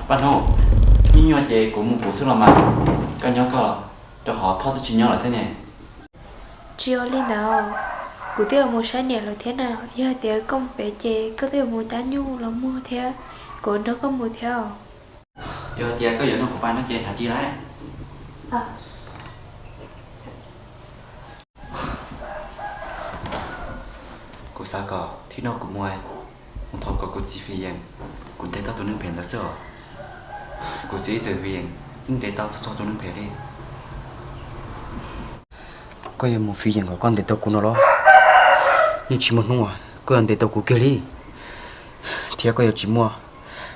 Paj Hnub, nyuaj nyuaj ces kuv mus kuv xwb los mas, koj nyob koj, rau qhov phauj twb tsis nyob lawm thiab ne. Tsis ua li ntawd, kuv twb yuav mus saib niam lawm thiab na. Yog hais tias koj mus pem ces koj twb yuav mus cab nyuj los muag thiab, kuv nrog koj mus thiab os. Yog hais tias koj yuav nrog kuv pais no ces hnav ris lauj. Kuv xav kom thib no kuv mus, mus thov kom kuv txiv fiv yeem kuv ntes tau tus neeg phem ntawd xwb os. Kuv txiv ib txwm fiv yeem, yeej ntes tau txhua txhua tus neeg phem li. Koj yuav mus fiv yeem kom koj ntes tau kuv no los? Yeej tsis muaj hnub uas koj yuav ntes tau kuv kiag li, thiab koj yuav tsis muaj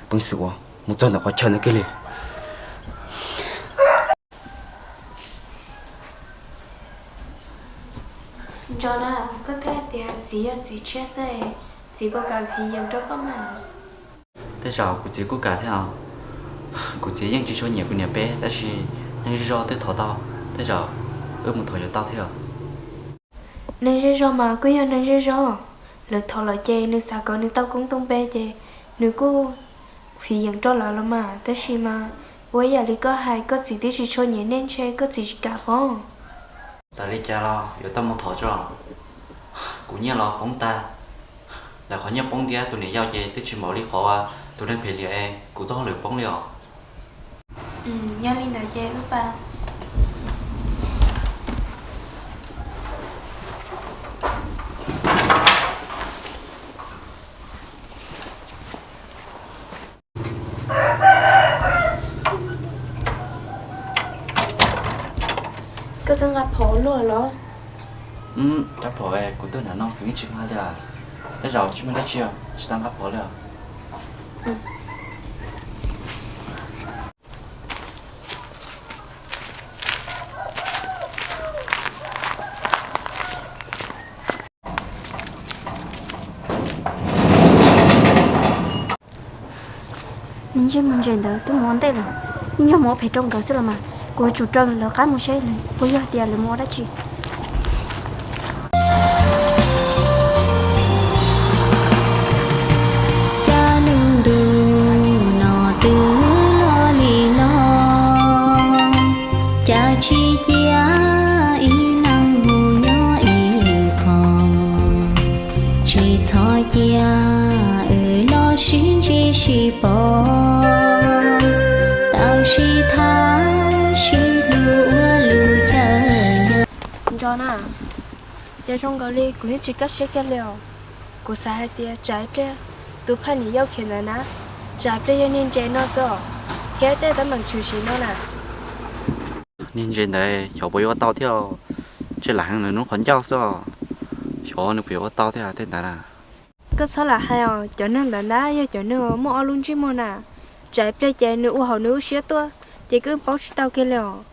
peev xwm uas mus txog ntawm qhov chaw ntawd kiag li. Nco na, koj twb hais tias txiv yog txiv tshiab xwb, txiv puas kam fiv yeem rau koj mas? Tej zaum kuv txiv kuj kam thiab os. Kuv txiv yeej tsis tshua nyiam kuv niam peb, tab sis neeg zej zog twb thov tau, tej zaum wb mus thov yuav tau thiab os. Neeg zej zog mas kuj yog neeg zej zog, lawv thov lawm ces nws xav kom nws tau koob tau npe ces nws kuj fiv yeem rau lawv los mas. Tab sis mas ua ib yam li koj hais, koj txiv twb tsis tshua nyiam nej, ntshe koj txiv tsis kam pob. Txawm li cas los yuav tau mus thov tso. Kuv nyiaj los poob tag, ntawm qhov nyiaj poob thiab tus niam yau ces twb tsis npaum li qhov tus neeg phem liam es kuv txoj hauj lwm poob li os. Yog li ntawd ces wb pais. Koj twb nqa phom luaj los? Rab phom kuv tuaj nram no kuv yeej tsis nqa li. Tej zaum tsis muaj dab tsi, tsis tau nqa phom li os. Nws ntsej muag ntses ntawd twb mus ua ntej lawm, yeej yog mus ua phem rau nkawd xwb los mas. Kuv yuav tsum raws lawv qab mus seb lawv puas yog tias lawv mus ua dab tsi. Cas lub ntuj no twb los li los, cas tsis cia ib leeg mus nyob ib qho, tsis txhob cia wb los sib ntsib sib pom, tau sib tham sib hlub ua lub chaw yog. Nco na, ces zoo nkaus li kuv yeej tsis kaj siab kiag li os. Kuv xav hais tias tsam ib pliag tus phaj niam yau khiav ntawd na, tsam ib pliag yog niag ntses no xwb os, thiab tej teeb meem tshwm sim no na. Niag ntses ntawd xyov puas yuav ua tau thiab, ntshe lam heev lawm hnub qhov ncauj xwb os. Xyov nws puas yuav ua tau thiab tej ntawd na. Koj txhob lam hais os, cov neeg ntawd ntag yog cov neeg uas muaj ob lub ntsej muag na. Tsam ib pliag ces nws ua hauv nws lub siab tuaj, ces koj paub tsis tau kiag li os.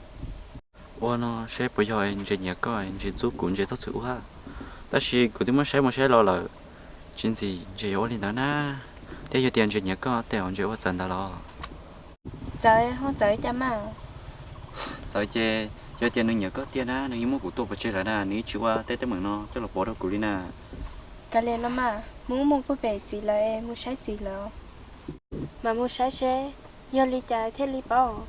Ua no seb puas yog ntses nyiam koj, ntses ntxub kuv, ntses txhob txwm ua. Tab sis kuv twb muab saib mus saib los lawm, tsis ntxim ntses yuav ua li ntawd na. Thiab yog tias ntses nyiam koj, tej zaum ntses ua txawv ntawd los? Txawv ho txawv cas mas? Txawv ces yog tias nws nyiam koj tiag na, nws yeej muab kuv tua pov tseg lawm na, nws yeej tsis ua tej teeb meem no coj los pov rau kuv li na. Kav liam los mas, mus mus puag pem txiv lawv, mus saib txiv lawv. Mas mus saib seb yog li cas thiaj li paub.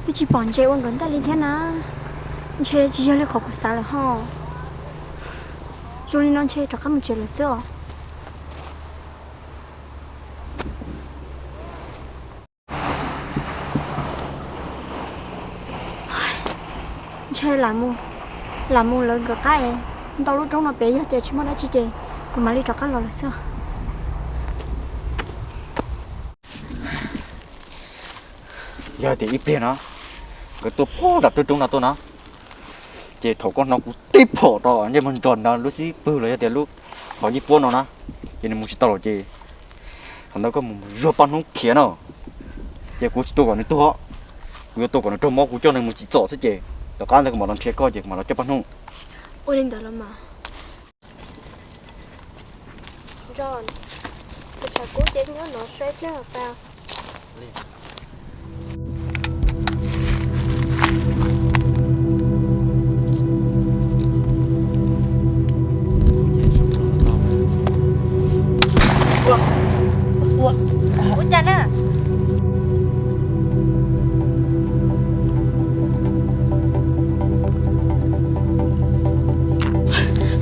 Twb tsis pom ntses ua nkawd ntej li thiab na. Ntshe tsis yog li qhov kuv xav lawm ho. Zoo li no ntshe rov qab mus tsev lawm xwb os. Ntshe lam mus, lam mus lawv nkawd qab es ntau lub roob no pem, yog tias tsis muaj dab tsi ces kuv mam li rov qab los lawm xwb. Yog tias ib pliag no nkawd tuaj puag nram roob no tuaj no, ces thaum koj hnov kuv tib phom rau ntsej muag nrog no lub xib pwg los yog tias lub qhov yib puab no na, ces nws mus tsis tau lawm ces thaum ntawd koj mus zuag paj hnub khiav no, ces kuv tsis tua kom nws tuag, kuv yuav tua kom nws raug mob, kuv coj nws mus tsim txom xwb ces tom qab ntawd kuv mam los nrhiav koj ces kuv mam los coj paj hnub. Ua li ntawd los mas. Nco, tus tshav kub ces nyob no saib pliag pas. Ua cas na?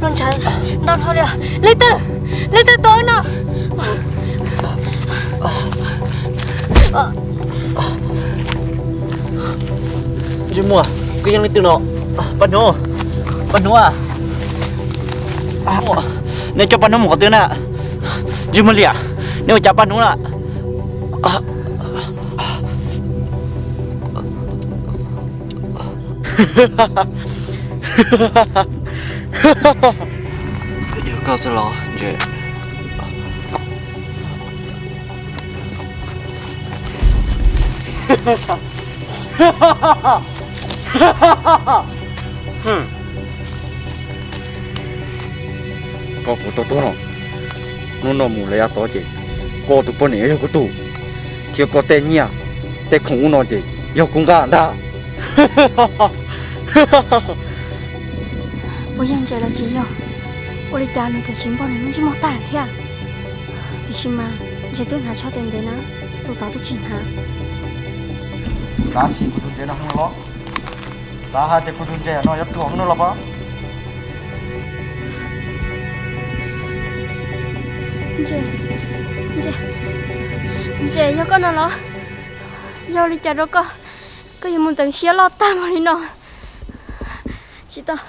Los ntshav ntau dhau li. Leej twg, leej twg tua wb no? Ntsej muag, koj yog leej twg no? Paj Hnub, Paj Hnub a, nej coj Paj Hnub mus qhov twg na? Ntsej muag liam, nej ua cas Paj Hnub na? Yog koj xwb los ntses? Koj puas tau tuag no? Hnub no mus lawm yav tod ces koj tus poj niam yog kuv tug, thiab koj tej nyiaj tej khoom ub no ces yog kuv nqa ntag. Puas yog ntses los tsis yog? Ua li cas nws txawm tsis npog nws lub ntsej muag tag lawm thiab? Tiam sis mas ntses twb hnav tsho tes ntev na, tus tod twb tsis hnav. Xav sim kuv tus ntses no heev los? Xav hais tias kuv tus ntses no yuav tuag no los pab? Ntses, ntses, ntses, yog koj no los? Yog li cas rau koj, koj yuav mus ntxeev siab loj tag npaum li no? Tsis tau.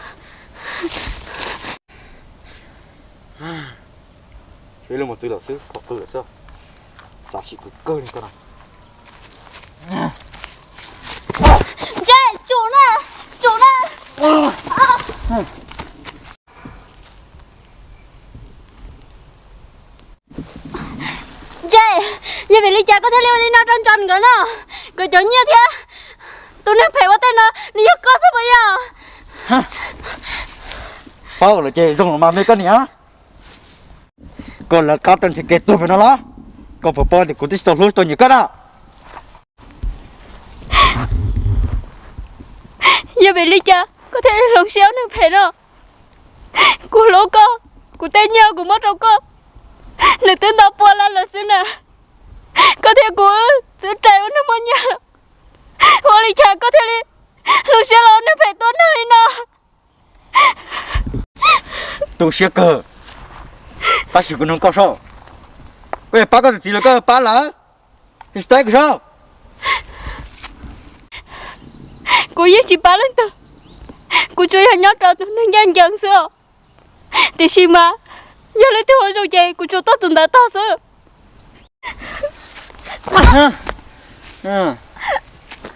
Ib lub mos txwv lawm xwb, pom qw lawm xwb. Xav sim kuv kawg li koj no. Ntses, tsum na, tsum na. Ntses, yog vim li cas koj thiaj li ua li no rau Ntsos nkawd no? Nkawd cov nyiaj thiab tus neeg phem ua tej no nws yog koj xwb puas yog? Paub lawm ces zoo los mas me koj niam. Koj lawv qab tau nrhiav kev tuag pem no los? Koj puas paub tias kuv twb tsis tau hlub tsis tau nyiam koj na. Yog vim li cas koj thiaj li hloov siab ua neeg phem no? Kuv hlub koj, kuv tej nyiaj kuv muab rau koj, nws twb ntau pua lawm xwb na. Koj thiab kuv txwv rais ua neeg muaj nyiaj, ua li cas koj thiaj li hloov siab los ua neeg phem tua neeg li no? Tu siab kawg, tab sis kuv nug koj saib, koj yuav pab koj tus txiv los koj yuav pab lawv? Teb kuv saib. Kuv yeej tsis pab leej twg, kuv tsuas yog nyob rau tus neeg ncaj ncees xwb os. Tiam sis mas yog leej twg ua zoo ces kuv tsuas tuaj tus ntawd tog xwb.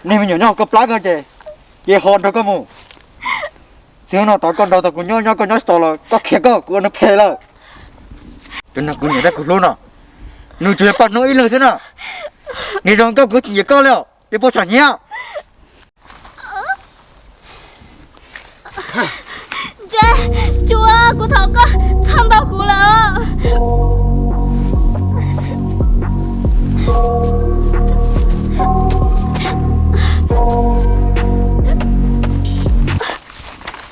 Nej me nyuam nyob hauv koj plab ko ces, ces ho nrog koj mus. Txij hnub no tod koj nrog tau kuv nyob, nyob koj nyob tsis tau los koj khiav koj, kuv ua neeg phem lawm. Tus neeg kuv nyiam thiab kuv hlub no, nws tsuas yog Paj Hnub ib leeg xwb na. Nws zoo koj kuv tsis nyiam koj li os, li puas tsham nyiam. Ntses, tsuav kuv thov koj txhob ntaus kuv lawm.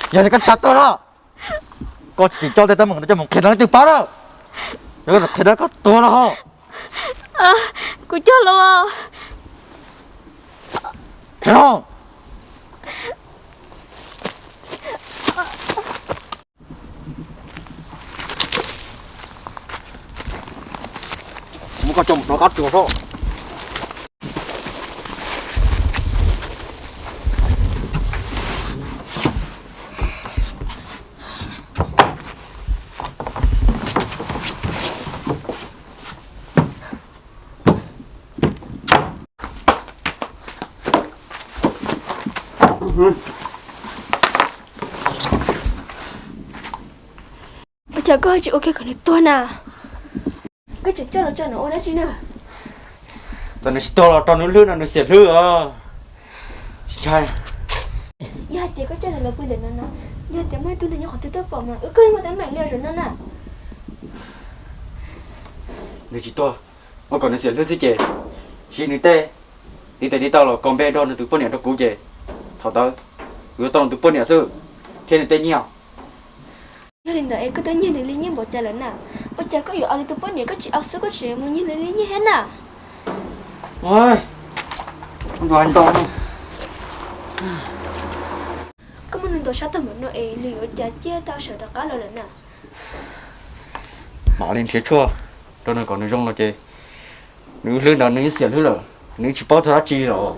Yog li koj xav tuag los? Koj tsis coj tej teeb meem no coj mus qhia rau leej twg pab lawm? Yog koj tsis qhia rau koj tuag los ho. Kuv cog lus. Qhia no. Muab koj coj mus rov qab tsuas soj. Ua cas koj tsis ua kiag kom nws tuag na? Koj tseem coj los tso nws ua dab tsi na? Txawm nws tsis tuag los rau nws hlwb no nws xiam hlwb os. Tsis ntshai. Yog hais tias koj coj nws los pw ntawm no no, yog tias muaj ib tug neeg nyob qhov twg twb pom mas wb kawg muaj teeb meem li zaum no na. Nws tsis tuag, ua kom nws xiam hlwb xwb ces Siv nws tej tiv tes tiv taw los kos npe nrog nws tus poj niam rau kuv ces thaum ntawd kuv yuav tau nws tus poj niam xwb thiab nws tej nyiaj. Yog li ntawd es koj twb nyiag nws li nyiaj npaum cas lawm na? Ua cas koj yuav ua li tus poj niam koj tsis ua xwb koj tseem mus nyiag nws li nyiaj thiab na? Koj muab nws ntaus sab tag npaum no es nws yuav cas ciaj tau sawv rov qab los lawm na? Mam li nrhiav tshuaj rau nws kom nws zoo los ces nws hlwb ntawd nws ib xiam hlwb lawm, nws tsis paub txog dab tsi li los.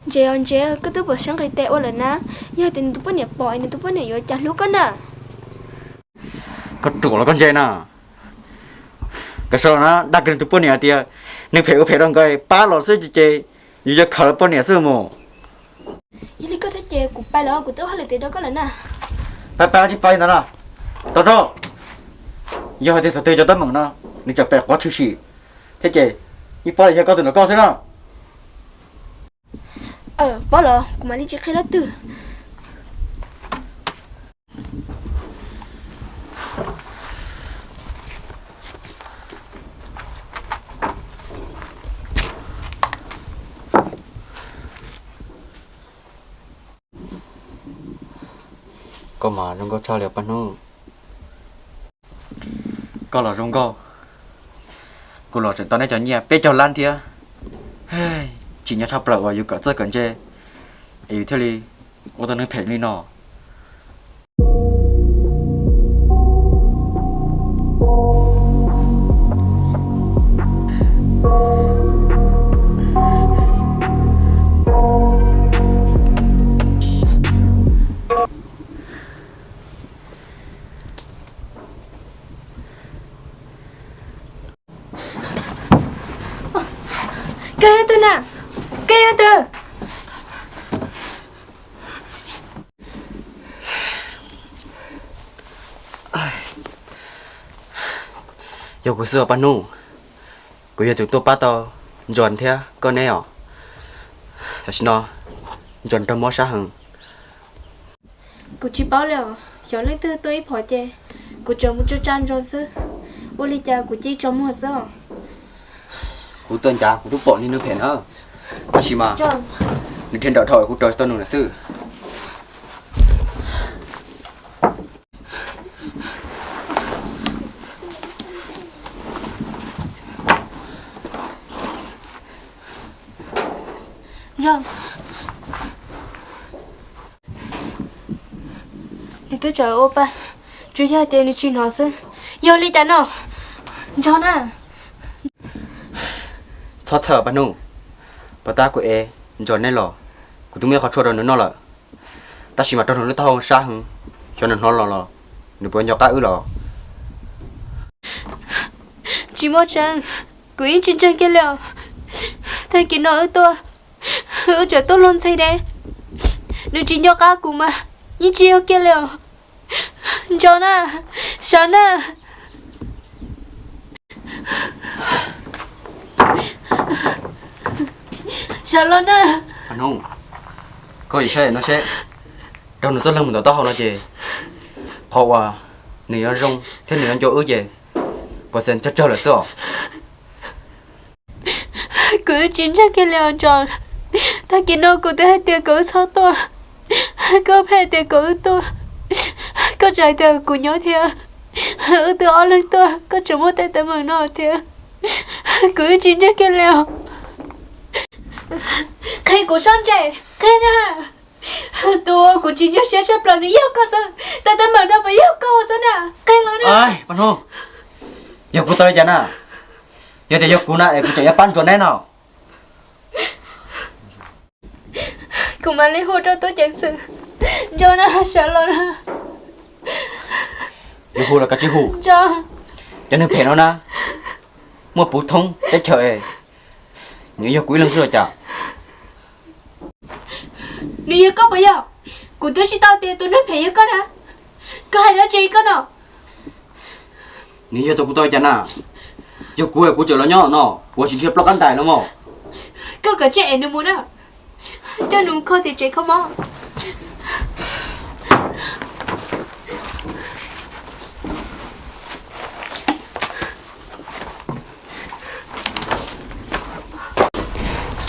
Ntse os ntse, koj twb pom siab nqis tes ua lawm na. Yog tias nws tus poj niam pom es nws tus poj niam yuav cas hlub koj na? Koj ruam los koj ntse na. Nkawd sawv los na dag kiag nws tus poj niam tias nws phem ua phem rau nkawd pab los xwb ces yus yuav khaws lawv poj niam xwb mus. Yog li koj thiab ces kuv pais los kuv twb ua hauj lwm tiav rau koj lawm na. Pais pais tsis pais ntawd na. Tau rau. Yog hais tias thaum twg cov teeb meem no nws tseem pem qhov tshwm sim thiab ces yeej paub li yog koj tus nraug koj xwb na. Aw, paub los kuv mam li tsis qhia leej twg. Koj mas zoo nkauj tshaj li Paj Hnub. Koj los zoo nkauj, kuv los tseem tau neb cov nyiaj peb caug lab thiab. Tsim nyog tshaj plaws uas yus kawm txawj kawm ntse es yus thiaj li ua tau neeg phem li no. Koj yog twg na? Koj yog twg? Yog kuv xwb os Paj Hnub. Kuv yog tus tuaj pab tau Ntsos thiab koj neb os. Tam sim no Ntsos raug mob sab heev. Kuv tsis paub li os, xyov leej twg tuaj ib phom ces kuv tsuas mus tsa tsa Ntsos xwb. Ua li cas kuv cia li tsaus muag xwb os. Kuv tuaj ncav kuv twb pom niag neeg phem na, tab sis mas nws dhia nrawm dhau kuv raws tsis tau nws lawm xwb. Nws twb tseem ua pa, tsuas yog tias nws tsis hnov xwb. Yog li cas no? Ntsos na. Txhob txhawj Paj Hnub, puas tab kuv ev Ntsos neb los, kuv twb muaj ib qho tshuaj rau nws noj lawm. Tab sis mas raug nws lub taub hau sab heev, xyov nws hnov los los nws puas nco qab wb los? Tsis muaj tseeb, kuv yeej tsis ntseeg kiag li os. Tag kis no wb tuaj, wb tseem tuaj luag ntxhi deb, nws tsis nco qab kuv mas yeej tsis yog kiag li os. Ntsos na, sawv na. Sawv los na. Koj yim saib no seb, raug nws txoj leeg mus ntawm taub hau no ces qhov uas nws yuav zoo thiab nws yuav nco wb ces puas xees tsawg tsawg lawm xwb os. Kuv tsis ntseeg kiag li os Ntsos. Tag kis no kuv twb hais tias kom wb txhob tuaj, koj pheej tias kom wb tuaj, koj tseem hais tias kuv nyob thiab. Wb twb ob leeg tuaj koj tseem muaj tej teeb meem no thiab. Kuv tsis ntseeg kiag li os. Qhia kuv sab ntse, qhia na. Tus uas kuv tsis ntseeg siab tshaj plaws nws yog koj xwb, tej teeb meem no puas yog koj ua xwb na? Qhia los na. Paj Hnub, yog kuv tau li cas na? Yog tias yog kuv na es kuv tseem yuav pab Ntsos neb no. Kuv mam li hu rau tub ceev xwm. Ntsos na, sawv los na. Yuav hu los kav tsij hu. Cov neeg phem no na, muaj puv thoob teb chaws es nws yog kuv ib leeg xwb los cas? Nws yog koj puas yog? Kuv twb tsis tau tias tus neeg phem yog koj na. Koj hais dab tsi koj no? Nws yog tus kuv tau cas na? Yog kuv es kuv tseem los nyob no, kuv tsis dhia ploj qab ntais los mog. Koj kav tsij ev nws mus na. Coj nws kho tim tsev kho mob.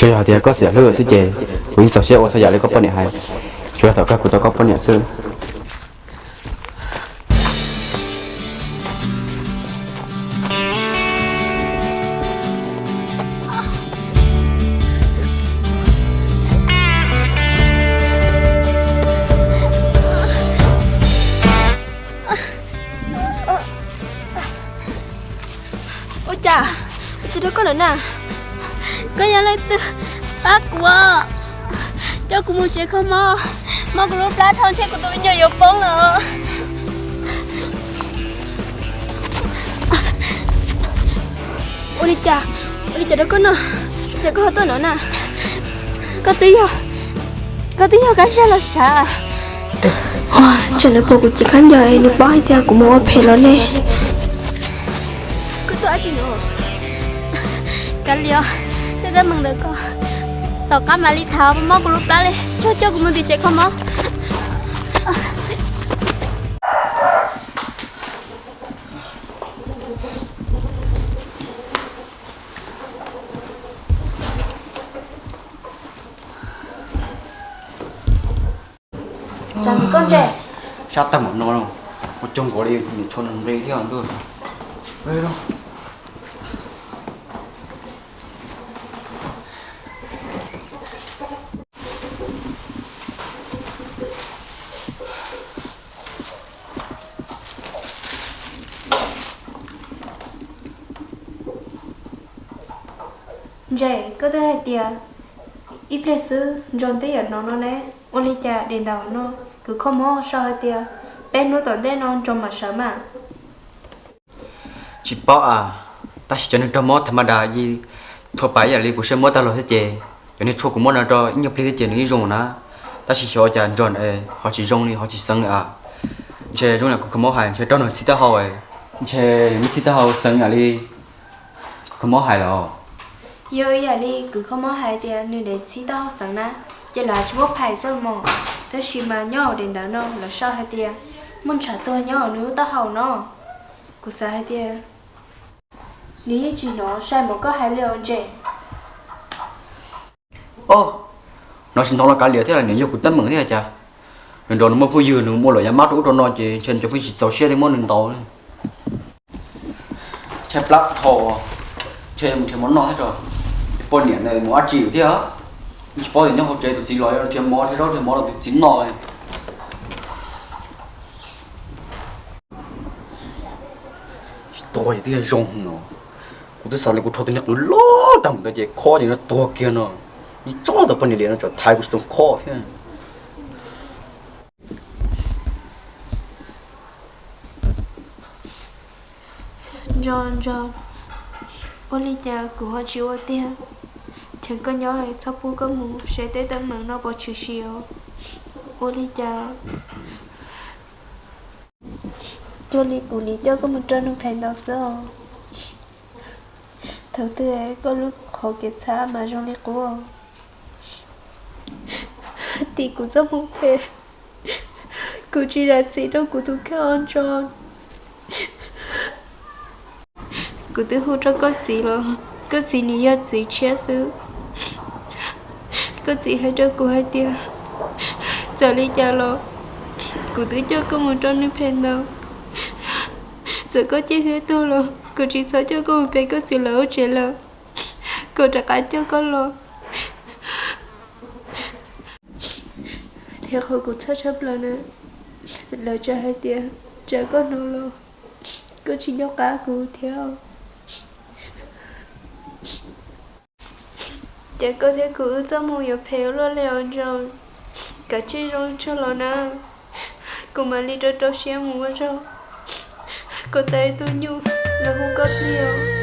Yog hais tias koj xiam hlub xwb ces kuv yeej txaus siab ua txhua yam li koj poj niam hais, tsuas yog thaum kawg kuv tau koj poj niam xwb. Ua cas, ua cas rau koj lawm na? Koj yog leej twg pab kuv, coj kuv mus tsev kho mob, mob kuv lub plab dhau ntshe kuv tus me nyuam yuav poob lawm. Ua li cas, ua li cas rau koj no, cas koj ho tuaj no na? Koj twb yog, koj twb yog kab zaj los sav. Ua, tsam nws pom kuv cev khaub ncaws es nws paub hais tias kuv mus ua phem los ne. Koj tuaj dab tsi no? Kav liam, tej teeb meem ntawm koj tom qab mam li tham, mob kuv lub plab li, coj, coj kuv mus tim tsev kho mob. Txawm koj ntse. Sab tag mam no, ua cog nkaus li niam tshuav nqi thiab ntuj. Ntse, koj twb hais tias ib pliag xwb Ntsog twb yuav hnov no ne. Ua li cas daim ntawv no kws kho mob sau hais tias peb hnub tom ntej no Ntsog mam sawv mas? Tsis paub as, tab sis cov neeg raug mob tha ma das yim thua pam ib yam li kuv saib mob tag los thiab ces cov neeg tshuav kuv mob no rau ib nyuag pliag thiab ces nws yeej zoo na. Tab sis xyov cas Ntsog ho tsis zoo li, ho tsis xeev li as. Ntshe zoo li kuv kho mob hais, ntshe raug nws txhib taub hau, ntshe nws muaj txhib taub hau xeev ib yam li kuv kho mob hais los? Yog ib yam li kuv kho mob hais tias nws dev txhib taub hau xeev na, ces lawv tsis muaj phais xwb mog. Tab sis mas nyob hauv daim ntawv no lawv sau hais tias muaj ntshav tuag nyob hauv nws lub taub hau no. Kuv xav hais tias nws yeej tsis hnov sai npaum koj hais li os Ntse. Os, hnov tsis hnov los kav liam thiab, niam yug kuv teeb meem thiab cas. Nws nrog nws muaj phooj ywg, nws muaj lawm yav mab rau ub rau no ces ntshe nws cov phooj ywg tsis txaus siab li muab nws ntaus. Tshaib plab dhau, ntshe mus nrhiav mov noj thiab tso. Poj niam ntawd mus dab tsi thiab, tsis paub tias nyob hauv tsev tus txiv los nrhiav mov nrhiav zaub nrhiav mov rau tus txiv noj. Tsis tuag ces twb yog zoo no. Kuv twb xav li kuv rho tus niag qwv loj tag mus ntawd ces khob ces no tuag kiag no. Yeej tso tau poj niam liam no tsam thaiv kuv tsis tau khob thiab. Ntsog, Ntsog, ua li cas kuv ho tsis ua tiag? Cheem koj nyob txhob pub koj mus saib tej teeb meem no pov tshwm sim os. Ua li cas cuag li kuv nim coj koj mus rau neeg phem ntaus xwb os. Thaum twg koj lub qhov kev txhav mas zoo li qub os. Tim kuv txoj hmoo phem, kuv tsis zam txim rau kuv tus kheej os Ntsog. Kuv twb hu rau koj txiv los koj txiv nws yog txiv tshiab xwb. Koj txiv hais rau kuv hais tias txawm li cas los kuv twb coj koj mus rau neeg phem ntaus. Txawm koj ciaj thiab tuag los kuv tsis txhob coj koj mus pem koj txiv lawv lub tsev lawm. Kuv rov qab coj koj los. Thiab qhov kuv txhawj tshaj plaws na, lawv tseem hais tias tsam koj hnov los koj tsis nco qab kuv thiab. Ces koj thiab kuv wb txoj hmoo yuav phem ua luaj li os Ntsog. Kav tsij zoo tshaj los na. Kuv mam li rau rau siab mus ua zaug. Kuv tau ib tug nyuj los hu koj plig os.